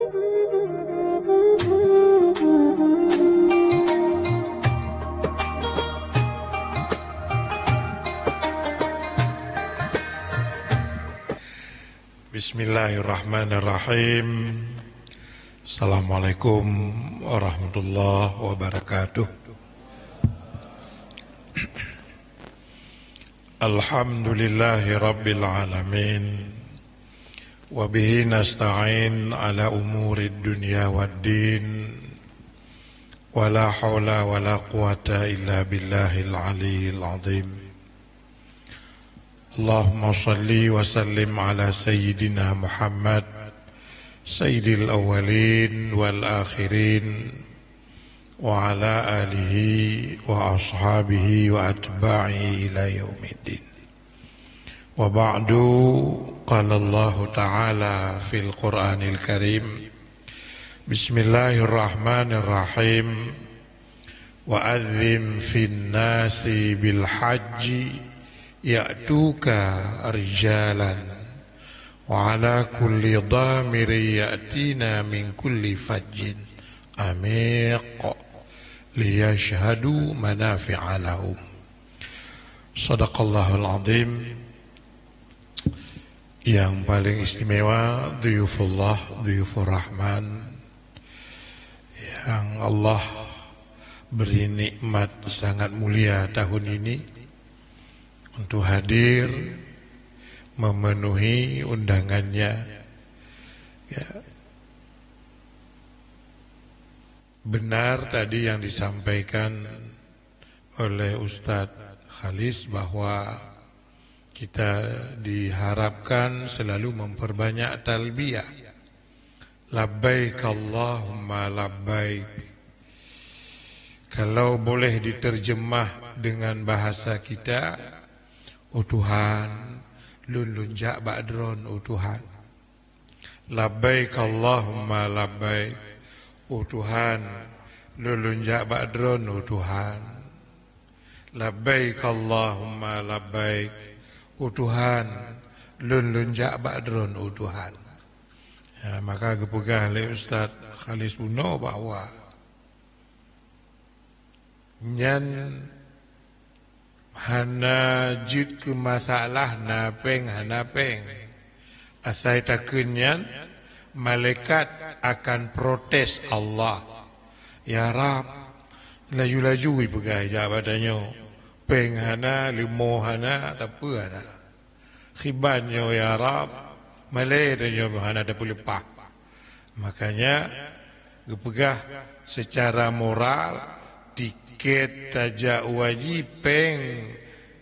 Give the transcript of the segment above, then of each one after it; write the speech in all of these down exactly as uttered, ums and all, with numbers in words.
Bismillahirrahmanirrahim. Assalamualaikum warahmatullahi wabarakatuh. Alhamdulillahi rabbil alamin. Wa bihi nasta'in ala umurid dunya wad din. Wa la haula wa la quwwata illa billahil aliyyil azim. Allahumma salli wa sallim ala sayyidina Muhammad, sayyidil awwalin wal akhirin, wa ala alihi wa ashabihi wa atba'ihi ila yaumiddin. Wa ba'du, qala Allahu ta'ala fil Qur'anil Karim, Bismillahirrahmanirrahim. Wa adzin fin nasi bil hajji ya'tuka rijalan wa ala kulli dhamirin ya'tina min kulli fajjin amiq liyashhadu manafi'a lahum. Sadaqallahul azim. Yang paling istimewa, dhuyufullah, dhuyufur rahman, yang Allah beri nikmat sangat mulia tahun ini untuk hadir memenuhi undangannya. Ya. Benar tadi yang disampaikan oleh Ustaz Khalis bahwa kita diharapkan selalu memperbanyak talbiyah. Labbaik Allahumma labbaik. Kalau boleh diterjemah dengan bahasa kita, "Oh Tuhan, lôn lôn jak bak Droen, oh Tuhan." Labbaik Allahumma labbaik. Oh Tuhan, lôn lôn jak bak Droen, oh Tuhan. Labbaik Allahumma labbaik. Oh Tuhan, lôn lôn jak bak Droen, oh Tuhan. Ya, maka geupeugah lé Ustaz Khalis bunoe bahwa nyan hana jeuet keu masalah na péng hana péng. Asai takheun nyan, malaikat akan protes Allah. "Ya Rab, laju-laju ipeugah jak bak tanyoe, péng hana, leumo hana, tapeue hana." Khiban nyoe ya Rab, malée tanyoe hana tapeuleupah. Makanya geupeugah secara moral, tiket tajak u haji péng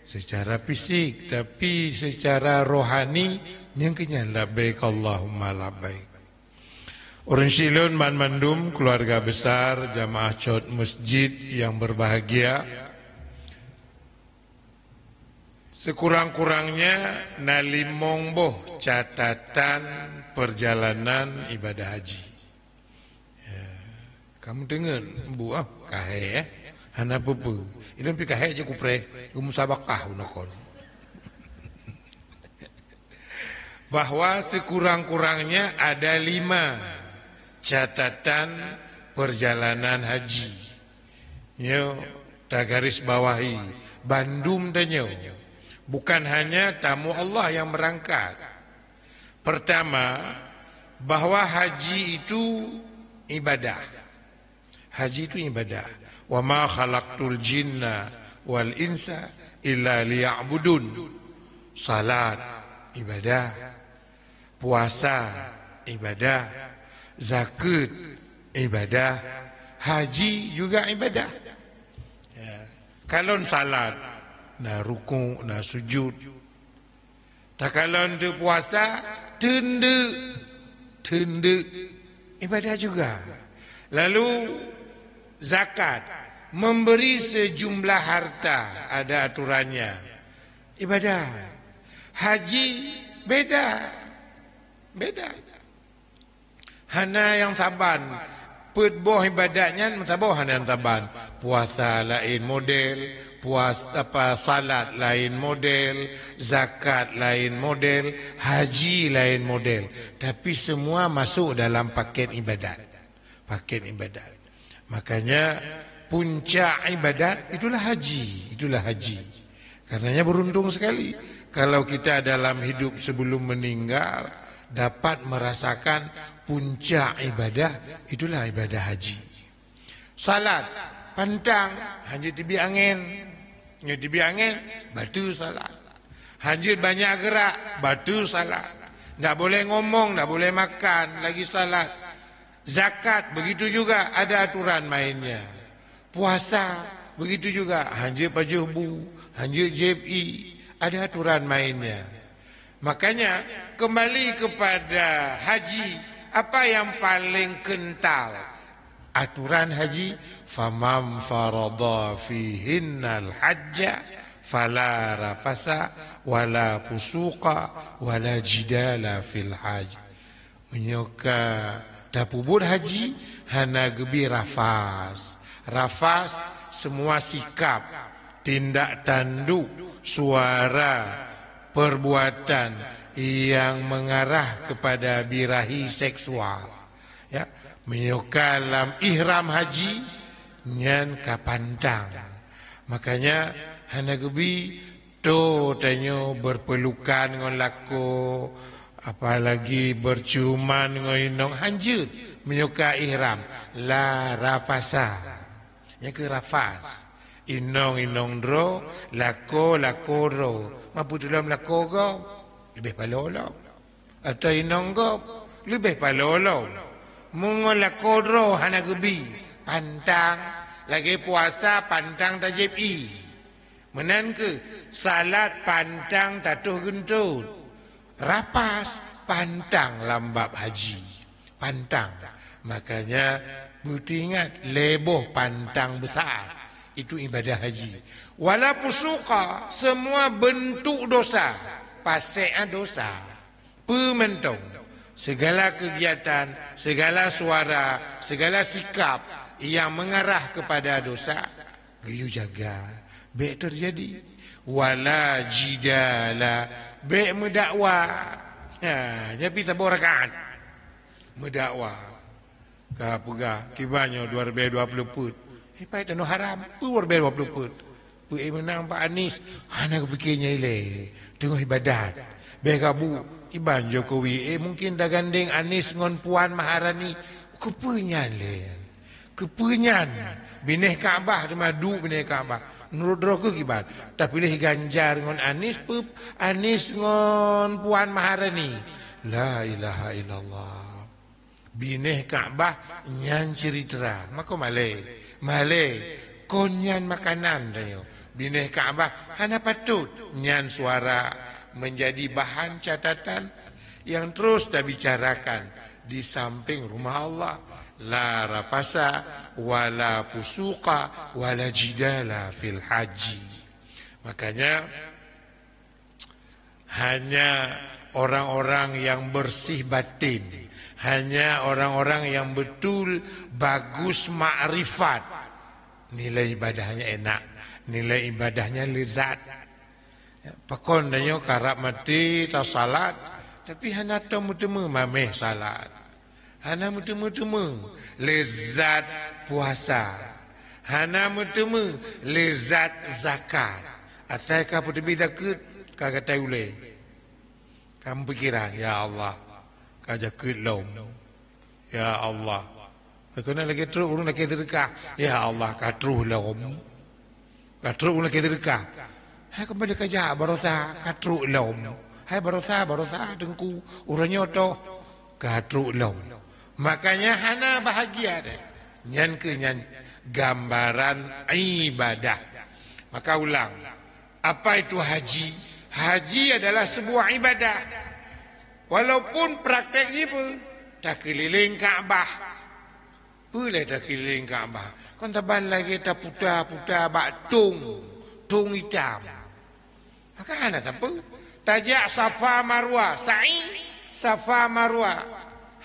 secara fisik, tapi secara rohani nyang keunyan labbaik Allahumma labbaik. Ureuëng syik lôn banmandum keluarga besar jamaah cot masjid yang berbahagia, Sekurang-kurangnya na limong boh catatan perjalanan ibadah haji. Ya, kamu dengar, Bu, ah, kahé, eh? Hana peue-peue. Ilôn pi kahé je kupreh, musabakah unoe kon. Bahwa sekurang-kurangnya ada lima catatan perjalanan haji. Nyoe tagaris bawahi, bandum tanyoe. Bukan hanya tamu Allah yang berangkat. Pertama, bahwa haji itu ibadah. Haji itu ibadah. "Wa ma khalaqtul jinna wal insa illa liya'budun." Salat, ibadah. Puasa, ibadah. Zakat, ibadah. Haji juga ibadah. Ya. Kalon salat, na ruku, na sujud. Takalon teupuasa, teundeuk, teundeuk, ibadah juga. Lalu zakat, memberi sejumlah harta, ada aturannya, ibadah. Haji beda, beda. Hana nyang saban. Peuet boh ibadat nyan meusaboh hana nyang saban. Puasa laén model, Puas-, apa, salat lain model, zakat lain model, haji lain model. Tapi semua masuk dalam paket ibadat. Paket ibadat. Makanya puncak ibadat itulah haji, itulah haji. Karenanya beruntung sekali kalau kita dalam hidup sebelum meninggal dapat merasakan puncak ibadah, itulah ibadah haji. Salat, pantang, hanjeuet teubiet angén. Nyoe teubiet angén, bateue salat. Hanjeuet banyak gerak, bateue salat. Ndak boleh ngomong, ndak boleh makan, lagi salat. Zakat, begitu juga ada aturan mainnya. Puasa, begitu juga, hanjeuet pajoh bu, hanjeuet jieb ié, ada aturan mainnya. Makanya, kembali kepada haji, apa yang paling kental? Aturan haji, "Faman farada fihinnal hajja fala rafasa wala fusuqa wala jidala fil hajj." Meunyoe ka tapeubuet haji, hana geubi rafas. Rafas, semua sikap, tindak tanduk, suara, perbuatan yang mengarah kepada birahi seksual. Ya, meunyoe ka lam ihram haji, nyan ka pantang. Makanya hana geubi to tanyoe berpelukan ngon lakoe, apalagi berciuman ngon inong, hanjeuet meunyoe ka ihram, la rafasa. Nyan keuh rafas. Inong-inong droe, lakoe-lakoe droe. Ma peue teulom lakoe gob? Leubeh paloe lom. Atau inong gob? Leubeh paloe lom. Meungon lakoe droe hana geubi, pantang. Lagée puasa pantang tajieb ié. Meunan keuh salat pantang tatoh geuntot. Rafas pantang lam bab haji. Pantang. Makanya, beuteuingat, lhée boh pantang besar. Itu ibadah haji. Wala fusuqa, semua bentuk dosa. Pasék, ah, dosa. Peue mantong. Segala kegiatan, segala suara, segala sikap yang mengarah kepada dosa, geuyue jaga, bék teujadi. Wala jidala, bék meudakwa. Ha, nyan pih saboh rakaat. Meudakwa. Ka peugah, "Kiban nyoe dua ribèe dua ploh peuet." Hei, pai tanoh haram. Peue dua ribèe dua ploh peuet? Peue, eh, meunang bak Anies? Hana geupike nyan ilée. Teungoh ibadat. Bék gabu. Kiban Jokowi, eh, mungkin dagandeng Anies ngon Puan Maharani. Keupeue nyan lé? Keupeue nyan? Binéh Ka'bah teuma duek binéh Ka'bah. Meunurot droe keuh kiban? Tapiléh Ganjar ngon Anies, peue Anies ngon Puan Maharani? La ilaha illallah. Binéh Ka'bah nyan ceurita. Mako malée. Malée. Kon nyan makanan tanyoe. Binéh Ka'bah hana patôt. Nyan suara menjadi bahan catatan yang terus tabicarakan di samping rumah Allah. La rafasa, wala fusuqa, wala jidala fil haji. Makanya, hanya orang-orang yang bersih batin, hanya orang-orang yang betul bagus makrifat, nilai ibadahnya enak, nilai ibadahnya lezat. Ya, pakon tanyoe karab maté tasalat, tapi hana tom meuteumé mameh salat. Hana meuteumé-teumé lezat puasa. Hana meuteumé lezat zakat. Asai ka peuteubiet zakeuet, ka gata ulée. Ka meupikiran, "Ya Allah, ka zakeuet lom. Ya Allah." Keunan lagée trok ureuëng lakée seudeukah, "Ya Allah, ka troh lom." Ka trok ureuëng lakée seudeukah. Hai keumbali ka jak baroesa ka trok lom. Hai baroesa, baroesa teungku, uroe nyoe toh ka trok lom. Makanya hana bahagia deh. Nyan keuh nyan gambaran ibadah. Maka ulang, apa itu haji? Haji adalah sebuah ibadah. Walaupun praktek jih peue, takeulileng Ka'bah. Peue lé takeulileng Ka'bah? Kon saban lagée taputa-puta bak tong, tong itam. Maka hana sapeue. Tajak Safa Marwa, sa'i Safa Marwa.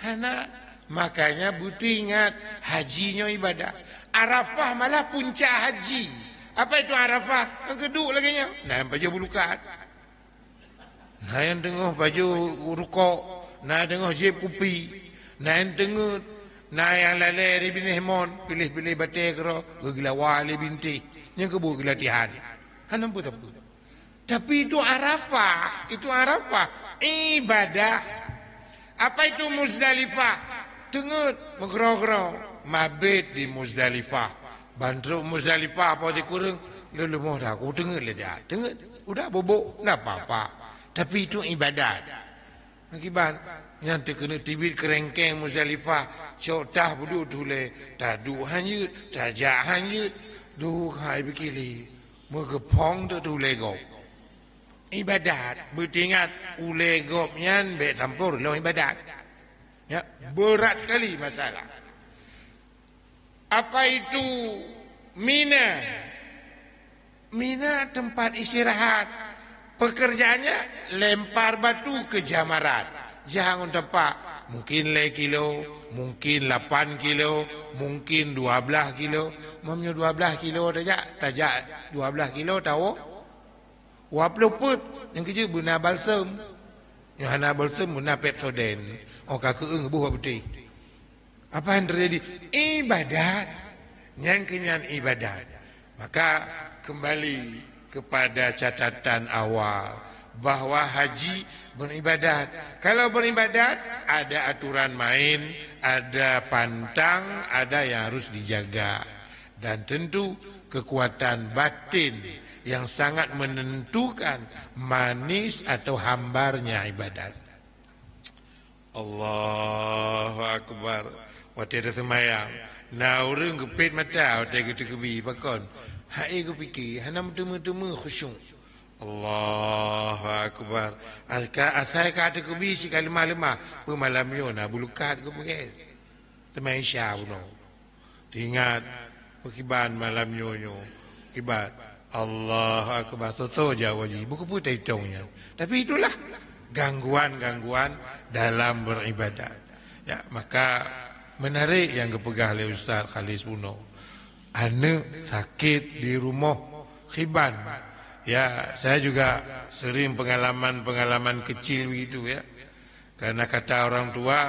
Hana. Makanya beuteuingat, haji nyoe ibadah. Arafah malah puncak haji. Apa itu Arafah? Nyang keuduek lagèe nyan. Na nyang pajoh bulukat. Na nyang teungoh pajoh rukok. Na nyang teungoh jieb kupi. Na nyang teungeut. Na nyang lalè di binéh mon. Piléh-piléh batèe keudroe. Geugeulawa lé bintéh. Nyang keubeue geulatihan. Hana peue-peue. Tapi itu Arafah, itu Arafah, ibadah. Apa itu Muzdalifah? Teungeut, meugroe-groe, mabit di Muzdalifah. Ban trok Muzdalifah po sikureueng, leumoh dah, ku teungeut lé dah. Teungeut, udah bobok, ndak apa-apa. Tapi itu ibadat. Akibat nyan teukeuneuk teubiet keurengkeng Muzdalifah, cok tah beuduek tulèe, taduek han jeuet, tajak han jeuet, duek hai bikili. Meugeupông teuh tulèe gob. Ibadat, beutingat ulèe gob nyan bèk sampôh lom ibadat. Ya, berat sekali masalah. Apa itu Mina? Mina tempat istirahat. Pekerjaannya lempar batu ke jamarat. Jangan tepak, mungkin lhèe kilo, mungkin lapan kilo, mungkin dua belas kilo. Meunyoe dua belas kilo tajak, tajak dua belas kilo tawoe. Dua ploh peuet, nyang keujeuet beuna balsem. Nyoe hana balsem, beuna Pepsodent. Oh, ka keueung boh bak putéh. Apa yang terjadi? Ibadat. Nyan keuh nyan ibadat. Maka, kembali kepada catatan awal bahwa haji beribadat. Kalau beribadat, ada aturan main, ada pantang, ada yang harus dijaga. Dan tentu kekuatan batin yang sangat menentukan manis atau hambarnya ibadat. Allahu Akbar. Watèe taseumayang, na ureueng geupet mata watèe geuteukeubi, pakon? Hai geupike, hana meuteumé-teumé khusyuk. Allahu Akbar. Aka-, asai ka teukeubi sikali lemah-lemah, peumalam nyoe na bulukat geupeugèt. Teuma Isya bunoe. Teuingat, peukiban malam nyoe nyoe. Kiban, Allahu Akbar, soe-soe jaweueb jih. Bukeupeue taitong nyan. Tapi itulah gangguan-gangguan dalam beribadat. Ya, maka menarik yang geupeugah lé Ustaz Khalis bunoe. Aneuk sakit di rumoh, kiban. Ya, saya juga sering pengalaman-pengalaman kecil begitu ya. Karena kata orang tua,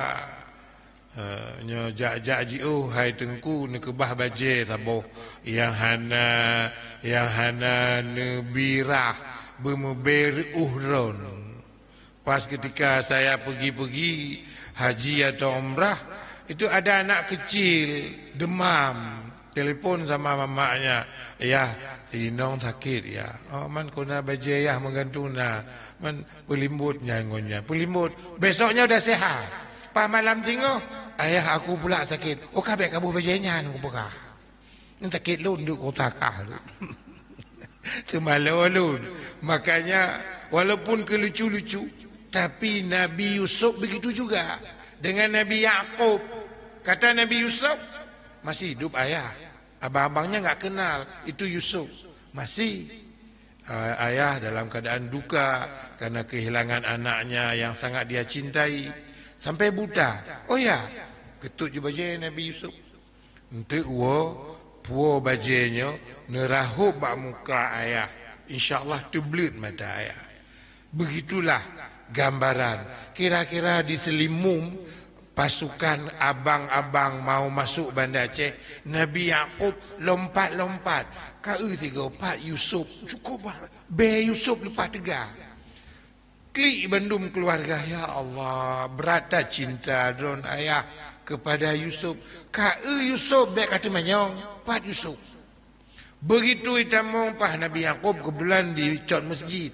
Eh, nyoe jak-jak jiôh, hai Teungku, neukeubah bajèe saboh nyang hana, nyang hana neubirah, beumeubèe reuôh droen. Pas ketika saya pergi-pergi haji atau umrah, itu ada anak kecil demam. Telepon sama mamaknya, "Yah, inong sakit, Yah." "Oh, man kona bajèe Yah meugantung na." "Man peulimbot nyan ngon nyan." Peulimbot. Besoknya udah sehat. Pas malam singoh, "Ayah, aku pula sakit." "Oh, ka bèk kaboh bajèe nyan," kupeugah. "Nyan sakét lôn duek kota kah tu." Teumalo lôn. Makanya, walaupun kelucu-lucu, tapi Nabi Yusuf begitu juga dengan Nabi Yakub. Kata Nabi Yusuf, "Masih hidup, Ayah." Abang-abangnya nggak kenal, itu Yusuf. Masih, eh, ayah dalam keadaan duka karena kehilangan anaknya yang sangat dia cintai. Sampai buta. Oh ya, geutôt jih bajèe Nabi Yusuf. Enteuk woe, puwoe bajèe nyoe, neurahôb bak muka ayah. Insya Allah teubleuet mata ayah. Begitulah gambaran. Kira-kira di Seulimum, pasukan abang-abang mau masuk Banda Aceh, Nabi Yakub lompat-lompat. Ka eu tiga, pat Yusuf. Cukup bah, bèe Yusuf leupah teuga. Klik bandum keluarga, "Ya Allah, brat that cinta droen ayah kepada Yusuf. Ka eu Yusuf bèk ka teumanyong, pat Yusuf." Begitu itamong paih Nabi Yakub, kebetulan dicot masjid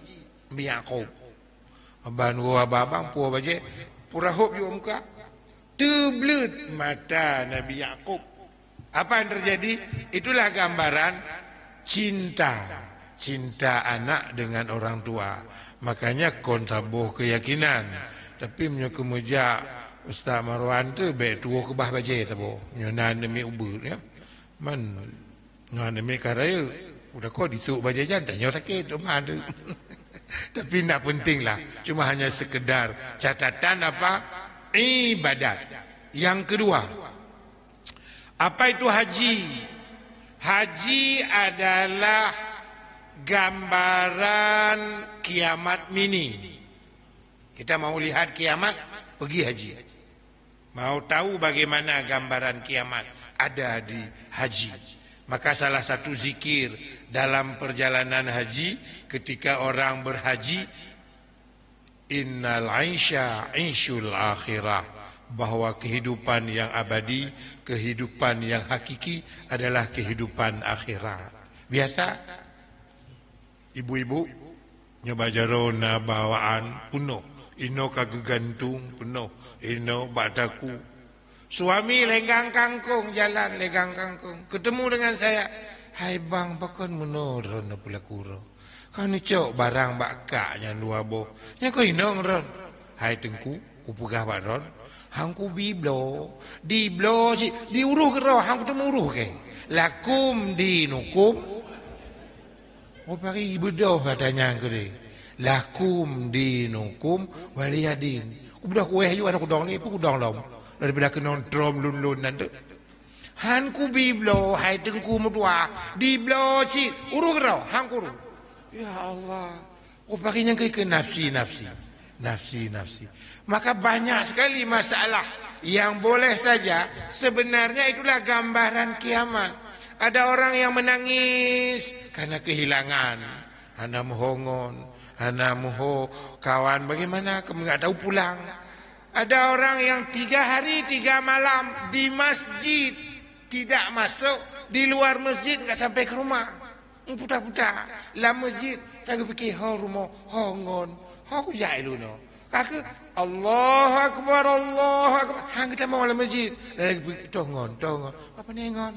Nabi Yakub. Ban woe abang-abang puwoe bajèe, peurahôb jih muka. Teubleuet mata Nabi Yakub. Apa yang terjadi? Itulah gambaran cinta. Cinta anak dengan orang tua. Makanya kon saboh keyakinan. Tapi meunyoe keumeujak Ustaz Marwan tu, bèk tuwoe keubah bajèe saboh. Nyoe na aneuk miet ubeut, ya. Man, ngon aneuk miet ka rayeuk. Udah kok ditôk bajèe nyan, tanyoe sakét, teuma tu. Tapi ndak penting lah. Cuma hanya sekedar catatan apa? Ibadat. Yang kedua, apa itu haji? Haji adalah gambaran kiamat mini. Kita mau lihat kiamat, pergi haji. Mau tahu bagaimana gambaran kiamat, ada di haji. Maka salah satu zikir dalam perjalanan haji, ketika orang berhaji, "Innal aisya aisyul akhirah," bahwa kehidupan yang abadi, kehidupan yang hakiki adalah kehidupan akhirat. Biasa? Ibu-ibu, nyoe bak jaroe na bawaan peunoh, inoe ka geugantung peunoh, inoe bak daku. Suami lenggang kangkong, jalan lenggang kangkong, ketemu dengan saya. "Hai bang, pakon meunoe droeneuh peulaku droe? Ka neucok barang bak kak nyan dua boh. Nyan kon inong droen." "Hai teungku, kupeugah bak droen, han kubi bloe, di bloe cit, di uroh keudroe, han kuteumé uroh kèe. Lakum dinukum." Oh, pari beudôh gata nyan keudeh. "Lakum dinukum waliyadin." Kubeudôh kuéh aju, hana kudong lé, peue kudong lom. Daripada keunong trom lôn-lôn nan tu. "Han kubi bloe, hai teungku meutuah, di bloe cit, uroh keudroe, han kuuroh." Ya Allah. Oh, pari nyang keu nafsi-nafsi. Nafsi-nafsi. Maka banyak sekali masalah yang boleh saja, sebenarnya itulah gambaran kiamat. Ada orang yang menangis karena kehilangan, hana meuhongon, hana meuho kawan, bagaimana kamu nggak tahu pulang. Ada orang yang tiga hari tiga malam di masjid, tidak masuk, di luar masjid nggak sampai ke rumah. Puta-puta lam masjid, ka geupike ho rumoh, ho ngon, ho kujak ilunoe. Ka keu Allahu Akbar, Allahu Akbar, han geutamong lam masjid. Lagi tongon, tongon. Apa ni ngon?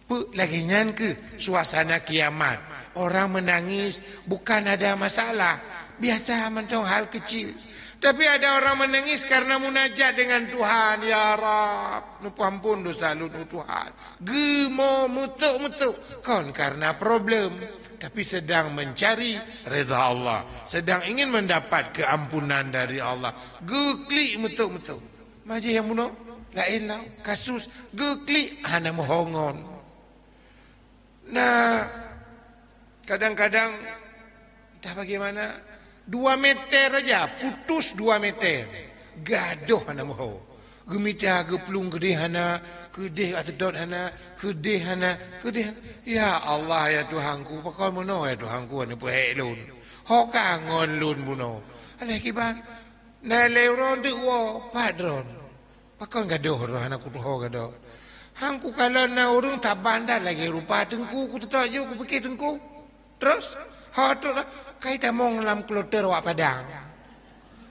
Peue lagèe nyan keuh suasana kiamat. Orang menangis bukan ada masalah, biasa mantong hal kecil. Tapi ada orang menangis karena munajat dengan Tuhan, "Ya Rab, neupeuampon dosa lôn, oh Tuhan." Geumo meutuk-meutuk, kon karena problem, tapi sedang mencari rida Allah, sedang ingin mendapat keampunan dari Allah. Geuklik meutuk-meutuk. Maji nyang bunoe, laén lah kasus geuklik hana meuhongon. Nah, kadang-kadang entah bagaimana, dua meter aja putus dua meter, gadoh hana meuho. Geumita geuplueng keudeh hana, keudeh ateutot hana, keudeh hana, keudeh hana. Ya Allah, ya Tuhanku, pakon meunoe ya Tuhanku hana peuhek lôn. Ho ka ngon lôn bunoe. Alah kiban, na lé uroe teuk woe, pat droen. Pakon gadoh droen hana kutuho gadoh. Han kukalon na ureueng taban that lagèe rupa teungku, kuteutok ju kupike teungku. Terus, ho trok lah, kai tamong lam kloter awak Padang.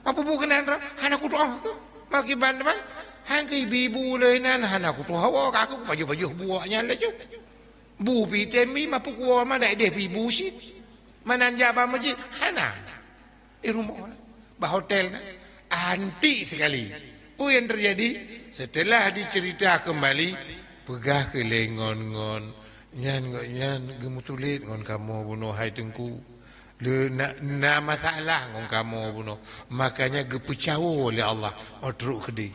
Apa bu keunan droen hana kutuho. Makiban teman, han keu ibu-ibu lé nan hana kutuho, ka aku pajoh-pajoh buok nyan laju. Bu pi tem bi, mapu kuo ma dak ideh pi bu cit. Manan jak bak masjid, hana. Di rumoh na, bak hotel na, anti sekali. Peue nyang terjadi? Setelah dicerita kembali, peugah keu lé ngon-ngon, nyan gobnyan geumeutulet ngon kamoe bunoe hai teungku. Le na, na masalah ngon kamoe bunoe. Makanya geupeucawo lé Allah, oh trok keudeh.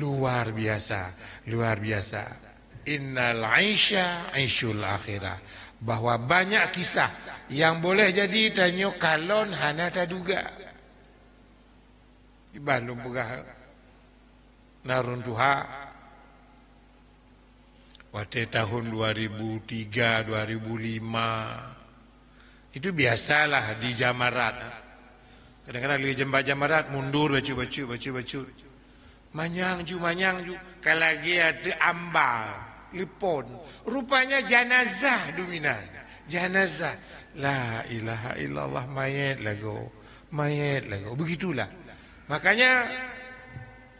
Luar biasa, luar biasa. Innal aisya aisyul akhirah. Bahwa banyak kisah yang boleh jadi tanyoe kalon hana taduga. Iban lôn peugah na ureueng tuha, watèe tahun dua ribu tiga, dua ribu lima, itu biasalah di jamarat. Kadang-kadang lé jamba jamarat mundur bacut-bacut, bacut-bacut. Manyang ju, manyang ju, ka lagèe ateueh amba, lipon. Rupanya janazah dominan. Janazah. La ilaha illallah, mayét lagoe. Mayét lagoe. Begitulah. Makanya,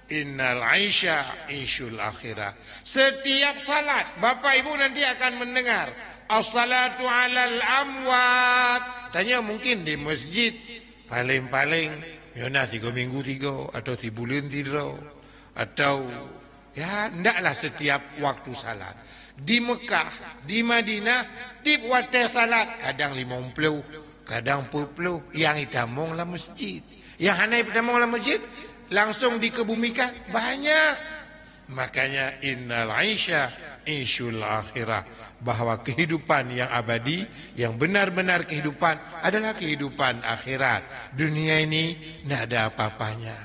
innal aisya aisyul akhirah. Setiap salat, Bapak Ibu nanti akan mendengar, "As-salatu alal amwat." Tanyoe mungkin di masjid, Paleng-paleng, meunyoe na tiga minggu tiga, atau sibuleuen sidroe, atau, ya, ndaklah setiap waktu salat. Di Mekah, di Madinah, tiep watèe salat, kadang limong ploh, kadang peuet ploh, nyang itamong lam masjid. Nyang hana itamong lam masjid, langsung dikebumikan, banyak. Makanya, innal aisya isyul akhirah, bahwa kehidupan yang abadi, yang benar-benar kehidupan adalah kehidupan akhirat. Dunia ini tidak ada apa-apanya.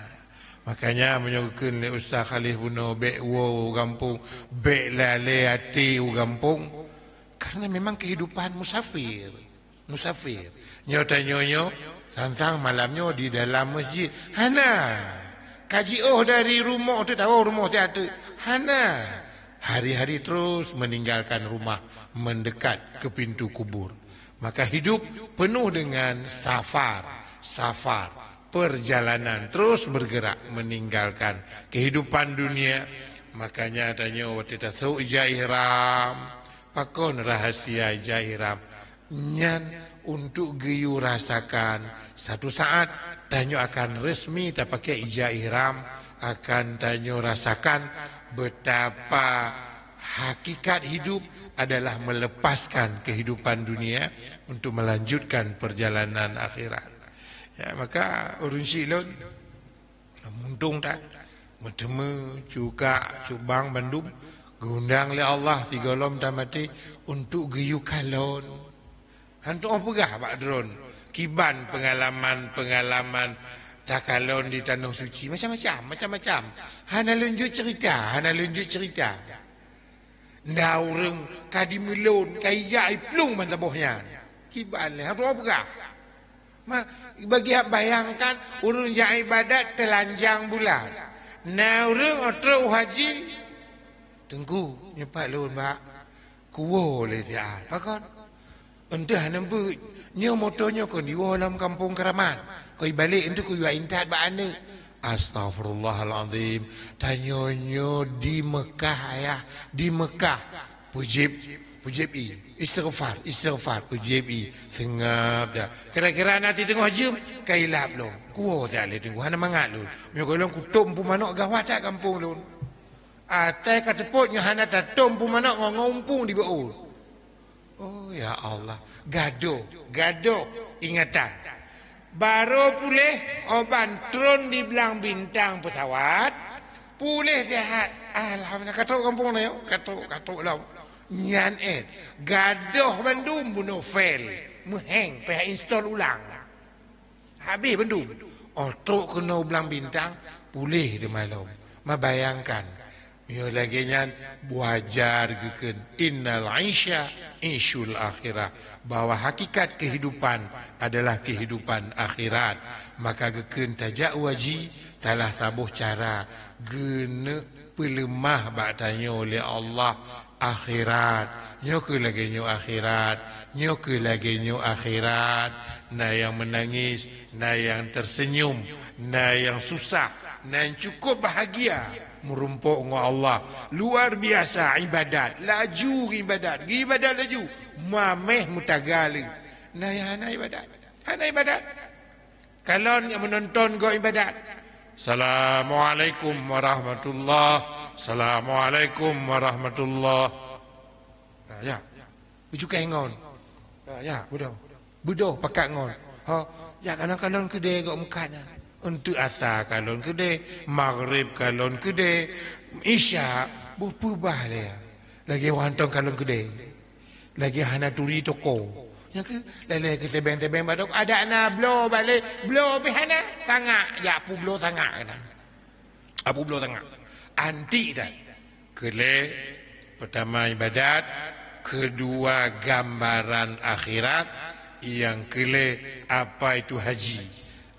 Makanya meunyoe geukheun lé Ustaz Khalid bunoe, "Bèk woe u gampông, bèk lalé até u gampông," karena memang kehidupan musafir. Musafir. Nyoe tanyoe nyoe, sang-sang malam nyoe di dalam masjid. Hana. Ka jiôh dari rumoh teuh, tawoe rumoh teuh ateueh. Hana. Hari-hari terus meninggalkan rumah, mendekat ke pintu kubur. Maka hidup penuh dengan safar, safar, perjalanan, terus bergerak meninggalkan kehidupan dunia. Makanya tanyoe watèe tasôk ija ihram, pakon rahasia ija ihram? Nyan untuk geuyue rasakan. Satu saat tanyoe akan resmi tapakè ija ihram, akan tanyoe rasakan betapa hakikat hidup adalah melepaskan kehidupan dunia untuk melanjutkan perjalanan akhirat. Ya, maka ureueng syik lôn, muntông that, meuteumé, cuka, cubang bandum, geuundang lé Allah sigohlom tamaté untuk geuyue kalon. Hantom peugah bak droen kiban peungalaman-peungalaman takalon di Tanoh Suci, macam-macam, macam-macam. Hana lôn jeuet cerita, hana lôn jeuet cerita. Na ureueng ka dimeulon, ka ijak iplueng ban saboh nyan. Kiban lé, hantom peugah. Ma, bagi bayangkan, ureueng jak ibadat teulanjang bulat. Na ureueng trôk u haji, "Teungku, nyoe pat lôn, Bak." "Kuwoe lé siat." "Pakon?" "Eunteuk hana beuet. Nyoe moto nyoe kon iwoe lam kampông Keuramat. Kon ibalek eunteuk kuyue intat bak aneuk." Astaghfirullahalazim. Tanyoe nyoe di Meukah, ayah, di Meukah. Peujép, peujép ie. Istighfar, istighfar, peujép ie. Seungab dah. Kira-kira na teungoh jeuem, ka ilap lom. Kuwoe that lé teungku, hana mangat lôn. Meunyoe gohlom kutôp empu manok, gawat that kampông lôn. Atai ka teupot nyoe hana tatôp empu manok ngon, ngon umpung di beuôt. Oh, ya Allah. Gadoh, gadoh ingatan. Barô puléh, 'oh ban trôn di Blang Bintang peusawat, puléh sihat. Alhamdulillah, ka trôk kampông na nyoe, ka trôk, ka trôk lom. Nyan éh, gadoh bandum bunoe fail, meuheng, payah install ulang. Habéh bandum. 'Oh trôk keunoe u Blang Bintang, puléh teuma lom. Ma bayangkan, meunyoe lagèe nyan, wajar geukheun, "Innal aisya isyul akhirah," bahwa hakikat kehidupan adalah kehidupan akhirat. Maka geukheun tajak u haji, salah saboh cara geuneuk peuleumah bak tanyoe lé Allah akhirat. Nyoe keuh lagèe nyoe akhirat. Nyoe keuh lagèe nyoe akhirat. Na nyang meunangis, na nyang teuseunyum, na nyang susah, na nyang cukôp bahagia meurumpok ngon Allah. Luar biasa ibadat, laju ibadat, ibadat laju. Mamèh meutaga lé. Na nyang hana ibadat, hana ibadat. Kalon nyang meunonton gob ibadat. "Assalamualaikum warahmatullah. Assalamualaikum warahmatullah." Ha, ya. Ujukai ngon. Ha, ya, beudôh. Beudôh pakat ngon. Ha, ya, kalon-kalon keudè gob meukat nyan. Eunteuk asa kalon keudè, maghrib kalon keudè, isya, beupeubah lé. Lagèe wantong kalon keudè. Lagèe hana turi toko. Nyan keuh, lé-lé keu tebeng-tebeng bak toko. Adak na bloe balek, bloe pih hana. Sangak, jak peubloe sangak keunan. Peubloe sangak. Anti that. Keulhèe, peutama ibadat, keudua gambaran akhirat, nyang keulhèe apa itu haji.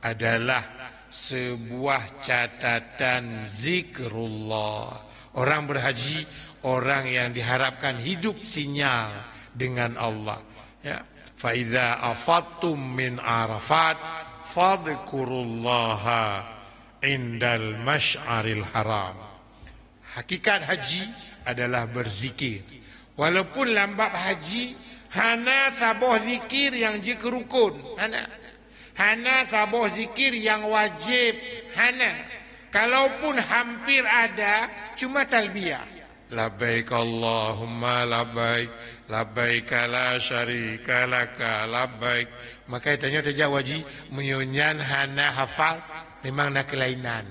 Adalah sebuah catatan zikrullah. Orang berhaji, orang yang diharapkan hidup sinyal dengan Allah. Ya. "Fa idza afadtum min Arafat, fadhkurullaha indal masy'aril haram." Hakikat haji adalah berzikir. Walaupun lam bab haji hana saboh zikir nyang jeuet keu rukun, hana. Hana saboh zikir nyang wajéb, hana. Kalaupun hampir ada, cuma talbiyah. "Labbaik Allahumma labbaik, labbaik la syarika laka labbaik." Maka tanyoe tajak u haji, meunyoe nyan hana hafal, memang na keulainan.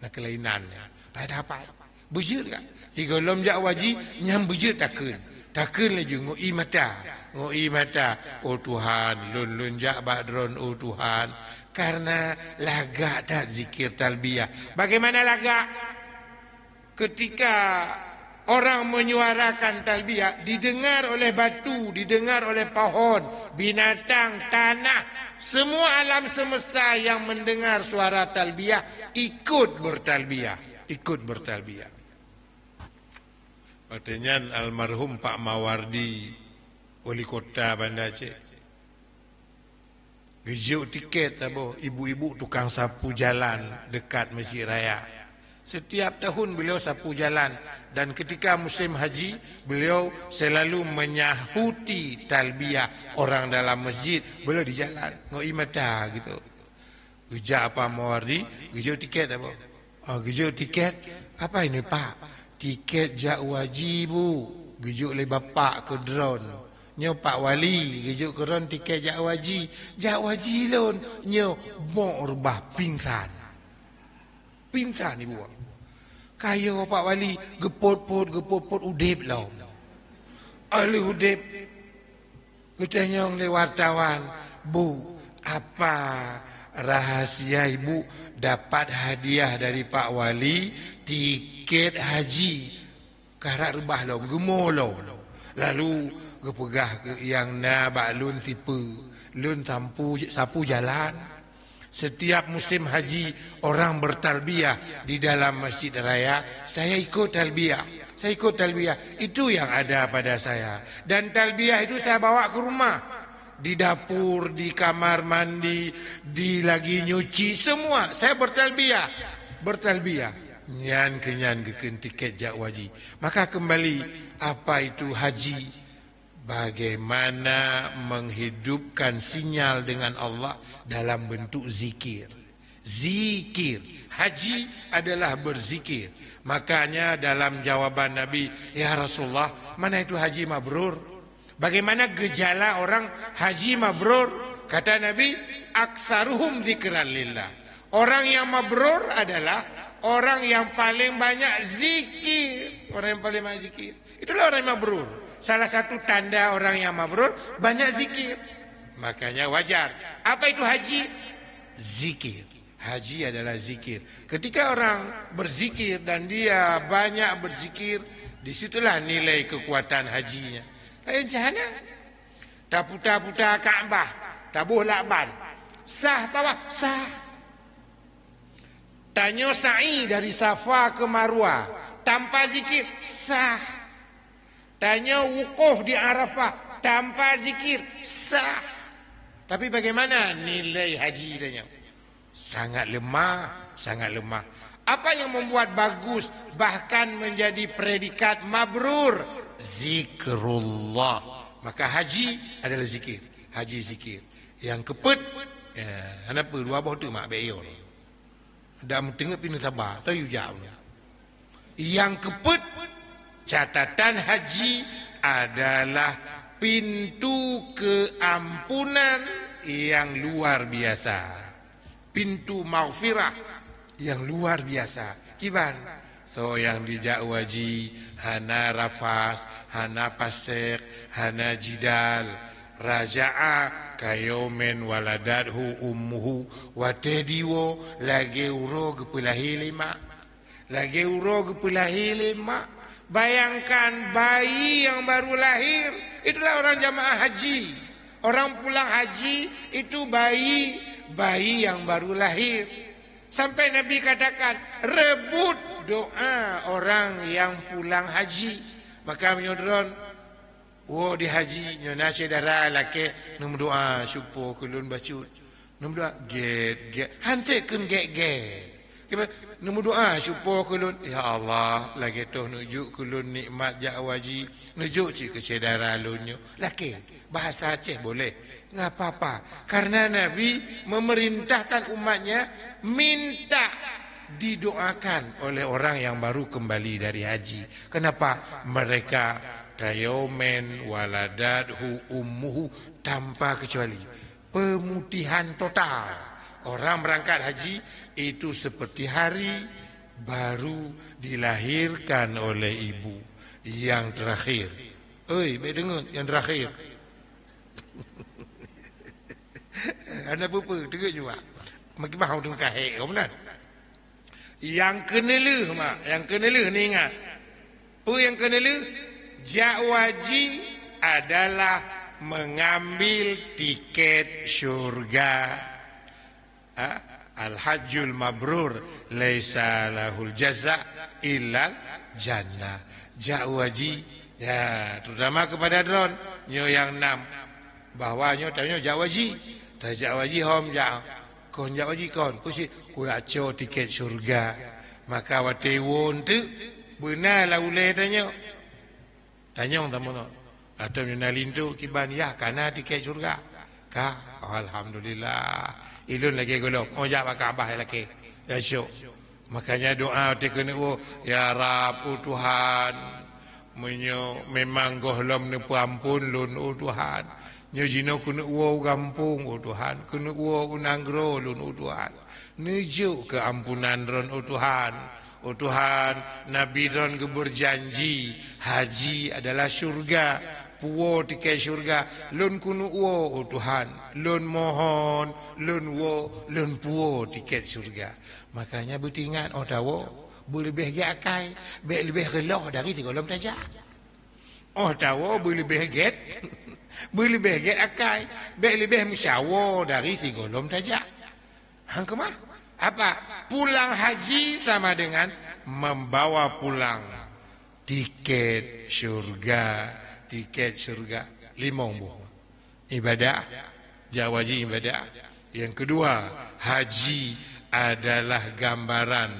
Na keulainan. Payah tahafal. Beujeuet ka? Sigohlom jak u haji, nyan beujeuet takheun. Takheun laju, ngon ie mata. Ngon ie mata, "Oh Tuhan, lôn, lôn jak bak Droen, oh Tuhan." Karena lagak that zikir talbiyah. Bagaimana lagak? Ketika orang menyuarakan talbiyah, didengar oleh batu, didengar oleh pohon, binatang, tanah, semua alam semesta yang mendengar suara talbiyah ikut bertalbiyah, ikut bertalbiyah. Watèe nyan almarhum Pak Mawardi, wali kota Banda Aceh, geujok tiket saboh ibu-ibu tukang sapu jalan dekat Masjid Raya. Setiap tahun beliau sapu jalan, dan ketika musim haji, beliau selalu menyahuti talbiyah orang dalam masjid. Beliau di jalan, ngon ie mata gitu. Geujak Pak Mawardi, geujok tiket saboh. Oh, geujok tiket? "Apa ini, Pak?" "Tiket jak u haji, Bu." Geujok lé bapak keu Droen. "Nyoe Pak Wali, geujok keu Droen tiket jak u haji." "Jak u haji lôn." "Nyoe bok reubah pingsan." Pingsan ibu. Ka yo Pak Wali geupot-pot, geupot-pot, udép lom. Alheuh udép, geutanyong lé wartawan, "Bu, apa rahasia Ibu dapat hadiah dari Pak Wali tiket haji?" Karap reubah lom, geumo lom. Lalu geupeugah keu nyang na bak lôn sipeue, "Lôn sampu, sapu jalan. Setiap musim haji, orang bertalbiyah di dalam Masjid Raya, saya ikut talbiyah. Saya ikut talbiyah. Itu yang ada pada saya. Dan talbiyah itu saya bawa ke rumah. Di dapur, di kamar mandi, di lagi nyuci, semua saya bertalbiyah. Bertalbiyah." Nyan keu nyan geukheun tiket jak u haji. Maka kembali, apa itu haji? Bagaimana menghidupkan sinyal dengan Allah dalam bentuk zikir. Zikir. Haji adalah berzikir. Makanya dalam jawaban Nabi, "Ya Rasulullah, mana itu haji mabrur?" Bagaimana gejala orang haji mabrur? Kata Nabi, "Aktsaruhum dzikran lillah." Orang yang mabrur adalah orang yang paling banyak zikir. Orang yang paling banyak zikir. Itulah orang yang mabrur. Salah satu tanda orang yang mabrur, banyak zikir. Makanya wajar. Apa itu haji? Zikir. Haji adalah zikir. Ketika orang berzikir dan dia banyak berzikir, di situlah nilai kekuatan hajinya. Lain si hana. Taputa-puta Ka'bah, taboh lakban. Sah atawa sah. Tanyoe sa'i dari Safa ke Marwah tanpa zikir, sah. Tanyoe wukuf di Arafah tanpa zikir, sah. Tapi bagaimana nilai haji tanyoe? Sangat lemah, sangat lemah. Apa yang membuat bagus, bahkan menjadi predikat mabrur? Zikrullah. Maka haji adalah zikir. Haji zikir. Nyang keupeuet, ya, hana peue, dua boh teuk mak bèk yo. Dak meuteungeut pineung saba, tayue jak. Nyang keupeuet, catatan haji adalah pintu keampunan yang luar biasa. Pintu maghfirah yang luar biasa. Kiban? Soe nyang dijak u haji, hana rafas, hana fasek, hana jidal. Raja'a kayaumin waladathu ummuhu. Watèe diwoe lagèe uroe geupeulahé lé mak. Lagèe uroe geupeulahé lé mak. Bayangkan bayi yang baru lahir, itulah orang jamaah haji. Orang pulang haji itu bayi, bayi yang baru lahir. Sampai Nabi katakan, "Rebut doa orang yang pulang haji." Maka meunyoe droen woe di haji, nyoe na syedara lakèe neumeudoa, "Syupo keu lôn bacut." Neumeudoa, "Gèt, gèt." Hanté kheun gèt-gèt. Kiban? Neumeudoa, "Syupo keu lôn." "Ya Allah, lagèe toh neujok keu lôn nikmat jak haji. Neujok cit keu syedara lôn nyoe." Lakèe, bahasa Aceh boleh. Nggak apa-apa. Karena Nabi memerintahkan umatnya minta didoakan oleh orang yang baru kembali dari haji. Kenapa? Mereka kayaumin waladathu ummuhu, tanpa kecuali. Pemutihan total. Orang berangkat haji itu seperti hari Baru dilahirkan oleh ibu yang terakhir. Oi, baik dengar yang terakhir. Ada apa-apa, tengok juga. Makin mahal dengan kahek, kau benar. Yang keneleh, mak, yang keneleh ni ingat. Apa yang keneleh? Jak haji adalah mengambil tiket syurga. Ha? Al-hajjul mabrur laisa lahul jaza illal jannah. Jak haji, ya, terutama kepada droen, nyoe yang enam. Bahwa nyoe tanyoe jak haji. Tajak haji hom jak. Kon jak haji kon. Kusi, ku jak cok tiket syurga. Maka watée won tu, beuna lah ulée tanyoe. Tanyong tamunoe. Atau meunyoe na linto kiban, "Yah, ka na tiket syurga?" "Ka." "Alhamdulillah. Ilôn lagée gohlom." "Oh, jak bak Ka'bah lakée." Ya syok. Makanya doa teuh keuneuk woe, "Ya Rab, oh Tuhan, meunyoe memang gohlom neupeuampon lôn, oh Tuhan, nyoe jinoe keuneuk woe u gampông, oh Tuhan, keuneuk woe u nanggroe lôn, oh Tuhan." Neujok keuampunan droen, oh Tuhan. Oh Tuhan, Nabi droen geubeurjanji, haji adalah syurga. Puwoe tiket syurga, lôn keuneuk woe, oh Tuhan. Lôn mohon, lôn woe, lôn puwoe tiket syurga. Makanya beutingat, oh tawoe, beuleubeh gét akai, bék leubeh reuloh dari sigohlom tajak. Oh tawoe beuleubeh gét, beuleubeh gét akai, bék leubeh meusawoe dari sigohlom tajak. Hang keumah? Apa? Pulang haji sama dengan membawa pulang tiket syurga, tiket syurga. Limong boh. Ibadah, jak haji ibadah. Yang kedua, haji adalah gambaran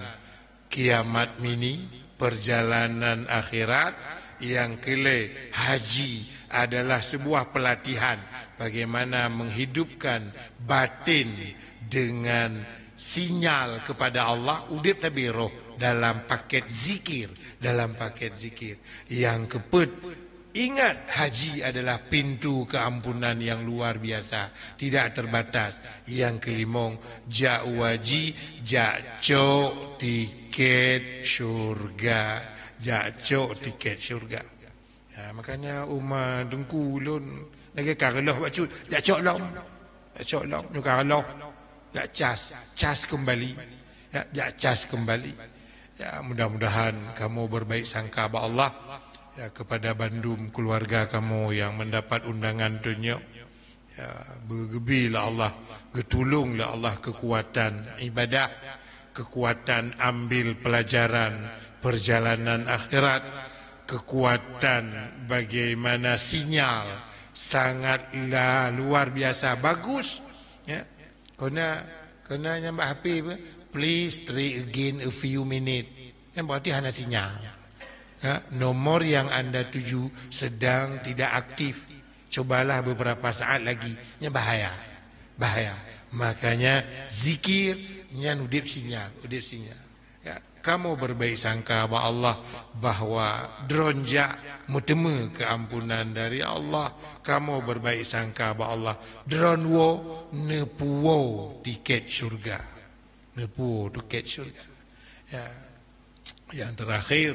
kiamat mini, perjalanan akhirat. Yang keulhèe, haji adalah sebuah pelatihan bagaimana menghidupkan batin dengan sinyal kepada Allah, udép tapi roh dalam paket zikir, dalam paket zikir. Yang keupeuet, ingat, haji adalah pintu keampunan yang luar biasa, tidak terbatas. Yang kelimong, jak haji, jak cok tiket syurga, jak cok tiket syurga. Ya, makanya uma dengku ulôn lagi ka reuloh bacut, jak cok lom. Jak cok lom, nyoe ka reuloh. Jak cas, cas kembali. Ya, jak cas kembali. Ya, mudah-mudahan kamoe berbaik sangka bak Allah, ya, kepada bandum keluarga kamoe yang mendapat undangan donya. Ya, beugeubri lé Allah, geutulông lé Allah keukuatan ibadah, keukuatan ambil pelajaran perjalanan akhirat, keukuatan bagaimana sinyal sangat la-, luar biasa bagus, ya. Kona, kona nyang bak H P apa? "Please try again a few minute." Kan berarti hana sinyal. Ya, nomor yang anda tuju sedang tidak aktif. Cobalah beberapa saat lagi. Nyan bahaya. Bahaya. Makanya zikir nyan udép sinyal, udép sinyal. Ya, kamoe berbaik sangka bak Allah bahwa droen jak meuteumé keuampunan dari Allah. Kamoe berbaik sangka bak Allah, droen woe neupuwoe tiket syurga. Neupuwoe tiket syurga. Ya. Yang terakhir,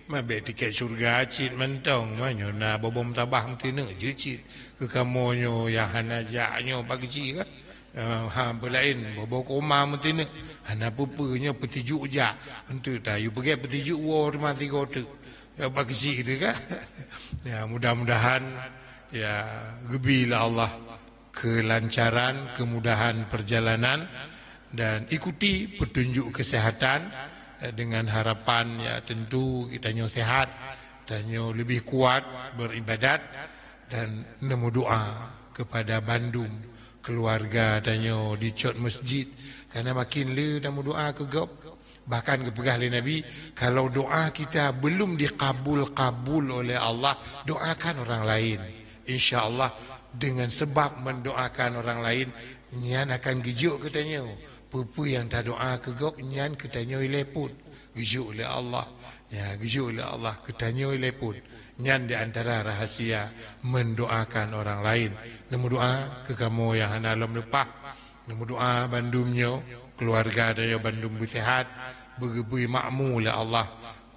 ma bék tiket syurga cit mantong, ma nyoe na boh-boh meutabah meuteuneuek jeuet cit. Keu kamoe nyoe nyang hana jak nyoe bak geuchik ka. Eh, ha, peulaén boh-boh koma meuteuneuek, hana peue-peue nyoe peutuju jak. Enteuk ta yue peugét peutuju woe teuma tigo teuk. Ya, bak geuchik teuh ka. Ya, mudah-mudahan, ya, geubri lé Allah kelancaran, kemudahan perjalanan, dan ikuti petunjuk kesehatan, eh, dengan harapan, ya, tentu geutanyoe sehat, tanyoe lebih kuat beribadat, dan neumeudoa kepada bandum keluarga tanyoe di cot masjid, karena makin le tameudoa keu gob. Bahkan geupeugah lé Nabi, "Kalau doa kita belum dikabul-kabul oleh Allah, doakan orang lain. Insya Allah, dengan sebab mendoakan orang lain, nyan akan geujok keu tanyoe. Peue-peue nyang tadoa keu gob, nyan keu tanyoe ilée phon. Geujok lé Allah." Ya, geujok lé Allah keu tanyoe ilée phon. Nyan di antara rahasia mendoakan orang lain. Neumeudoa keu kamoe nyang hana lom leupah. Neumeudoa bandum nyoe, keuluwarga tanyoe bandum beusehat, beugeubri makmu lé Allah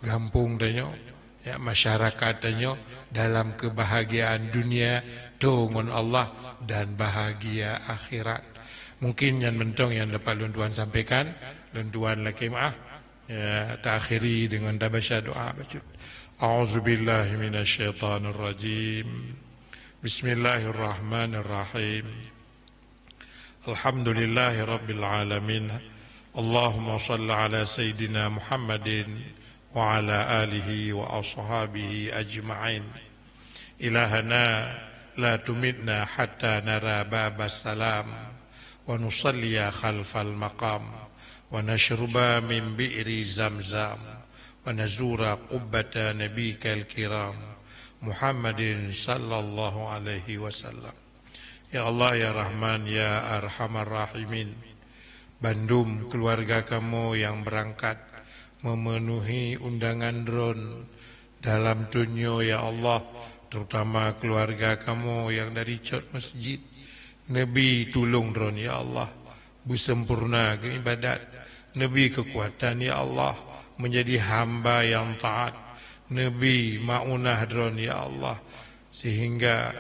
gampông tanyoe, ya, masyarakat tanyoe dalam kebahagiaan dunia, toe ngon Allah, dan bahagia akhirat. Mungkin nyan mantong nyang dapat lôn tuan sampaikan. Lôn tuan lakée meu'ah, ya, taakhiri deungon tabaca doa bacut. A'udzubillahi minasyaitonirrajim. Bismillahirrahmanirrahim. Alhamdulillahi rabbil alamin. Allahumma shalli ala sayyidina Muhammadin wa ala alihi wa ashabihi ajma'in. Ilahana, la tumitna hatta nara babas salam, wa nusalliya khalfal maqam, wa nashruba min bi'ri zamzam, wa nazura qubbata nabikal kiram, Muhammadin sallallahu alaihi wasallam. Ya Allah, ya Rahman, ya Arhamar Rahimin, bandum keuluwarga kamoe nyang beurangkat meumeunuhi undangan Droen dalam thôn nyoe, ya Allah, terutama keuluwarga kamoe nyang dari cot masjid. Neubi tulông Droen, ya Allah, beuseumpurna keu ibadat. Neubi keukuatan, ya Allah, meunjadi hamba nyang taat. Neubi maunah Droen, ya Allah, sehingga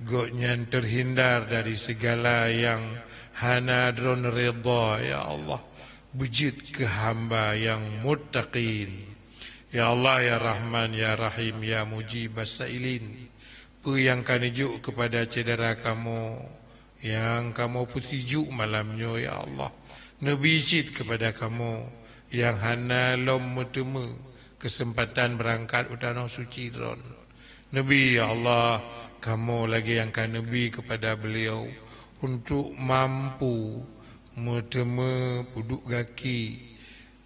gobnyan teuhindar dari sigala nyang hana Droen ridha, ya Allah. Beujeuet keu hamba nyang muttaqin. Ya Allah, ya Rahman, ya Rahim, ya Mujibas Sailin, peue nyang ka neujok keupada syedara kamoe nyang kamoe peusijuek malam nyoe, ya Allah, neubi cit keupada kamoe nyang hana lom meuteumé keuseumpatan beurangkat u tanoh suci Droen. Neubi, ya Allah, kamoe lagée nyang ka neubi keupada beuliau, untuk mampu meuteumé peuduek gaki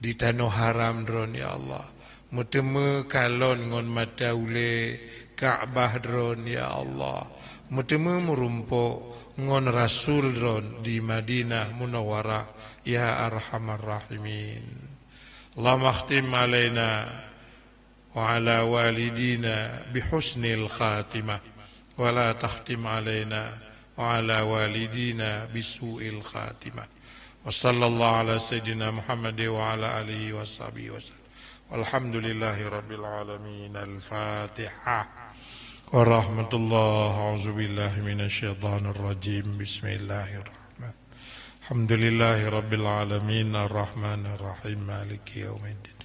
di tanoh haram Droen, ya Allah. Meuteumé kalon ngon mata ulée Ka'bah Droen, ya Allah. Meuteumé meurumpok ngon Rasul Droen di Madinah Munawwarah, ya Arhamar Rahimin. Allahumma khtim alaina wa ala walidina bi husnil khatimah, wa la takhtim alaina wa ala walidina bi su'il khatimah. Wa sallallahu ala sayyidina Muhammad wa ala alihi wa sahbihi wa sallam. Walhamdulillahi rabbil alamin. Al-Fatihah. Wa rahmatullah. A'udzubillahi minasyaitonir rajim. Bismillahirrahmanirrahim. Alhamdulillahi rabbil alamin, arrahmanir rahim, maliki yaumiddin.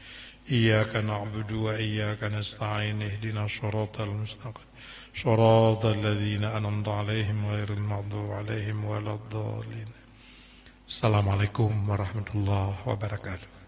Iyyaka na'budu wa iyyaka nasta'in, ihdinas siratal mustaqim, siratal ladzina an'amta 'alaihim ghairil maghdubi 'alaihim waladdallin. Assalamualaikum warahmatullahi wabarakatuh.